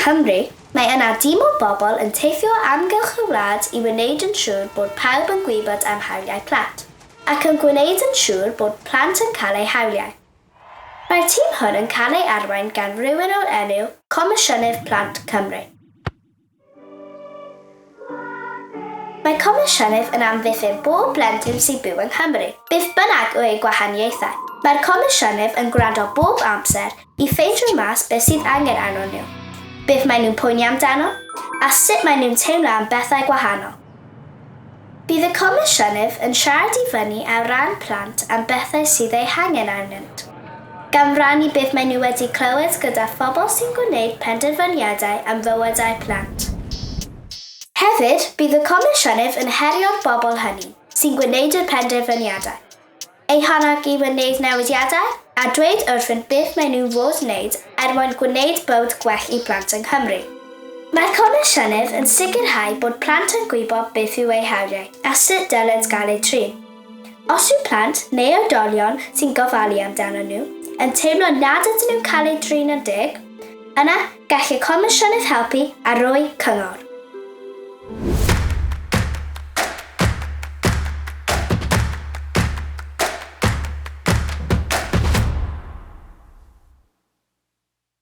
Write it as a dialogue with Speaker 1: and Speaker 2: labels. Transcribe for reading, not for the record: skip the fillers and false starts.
Speaker 1: Nghymru, mae yna dîm o bobl yn teithio o amgylch y wlad i wneud yn siŵr bod pawb yn gwybod am hawliau plant, ac yn gwneud yn siŵr bod plant yn cael eu hawliau. Mae'r tîm hwn yn cael ei arwain gan rywun o'r enw Comisiynydd Plant Cymru. Mae Comisiynydd yn amddiffyn bob blentyn sy'n byw yng Nghymru, beth bynnag yw eu gwahaniaethau. Mae'r Comisiynydd yn gwrando bob amser i ffeindio mas beth sydd angen arnon nhw, beth maen nhw'n poeni amdano, a sut maen nhw'n teimlo am bethau gwahanol. Bydd y Comisiynydd yn siarad i fyny ar ran plant am bethau sydd eu hangen arnynt, gan rannu beth maen nhw wedi clywed gyda phobl sy'n gwneud penderfyniadau am fywydau plant. Hefyd, bydd y Comisiynydd yn herio'r bobl hynny sy'n gwneud y penderfyniadau, eu hannog i wneud newidiadau a dweud wrthynt beth maen nhw fod wneud er mwyn gwneud bywyd gwell i blant yng Nghymru. Mae'r Comisiynydd yn sicrhau bod plant yn gwybod beth yw eu hawliau a sut dylent gael eu trin. Os yw plant, neu oedolion sy'n gofalu amdanyn nhw, yn teimlo nad ydyn nhw'n cael eu trin yn deg, yna gall y Comisiynydd helpu a rhoi cyngor.